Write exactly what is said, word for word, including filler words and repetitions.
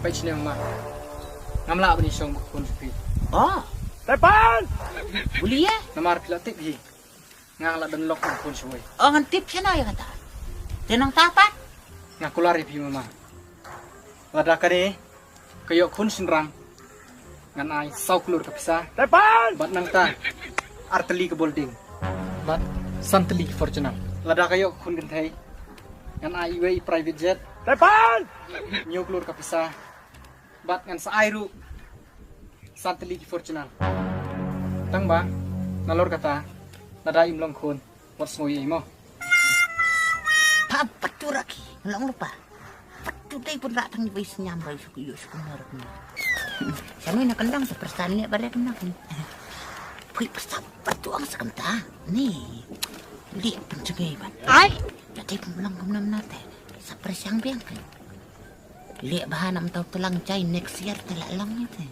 Peit shane mama. Ngam lah ban ïashong bad ka khun sha phi. Oh. Tepan! Buli eh? Namar phi la tip hi. Nga la don lok bad ka khun shawei. Oh, ngan tip shano ïa kata? Te nangta pat? Nga kular ïa phi mama. Lada kane ka ïoh khun shynrang, ngan ai saw klur ka pisa. Tepan! Bad nangta ar tylli ka building. Bad san tylli ka Fortuner. Lada ka ïoh khun kynthei, ngan ai iwei i private jet. Tepan! Hynñiew klur ka pisa. Bad ngan sa ai ruh san tylli ki Fortuner. Tang ba nalor kata, lada im long khun, wat sngew ïa i mo. Pa patu raki, long lupa. Patu dei pun rak tang bai senyam bai suku yu suku nor ni. Sanu na kendang sa persan ni barek na ni. Pui persa patu ang sa kenta. Ni. Li pun segai ban. Ai. Jadi pun long kumnam nate. Sa persang biang kan. Li bahan am tau telang jai next year telah long ni te.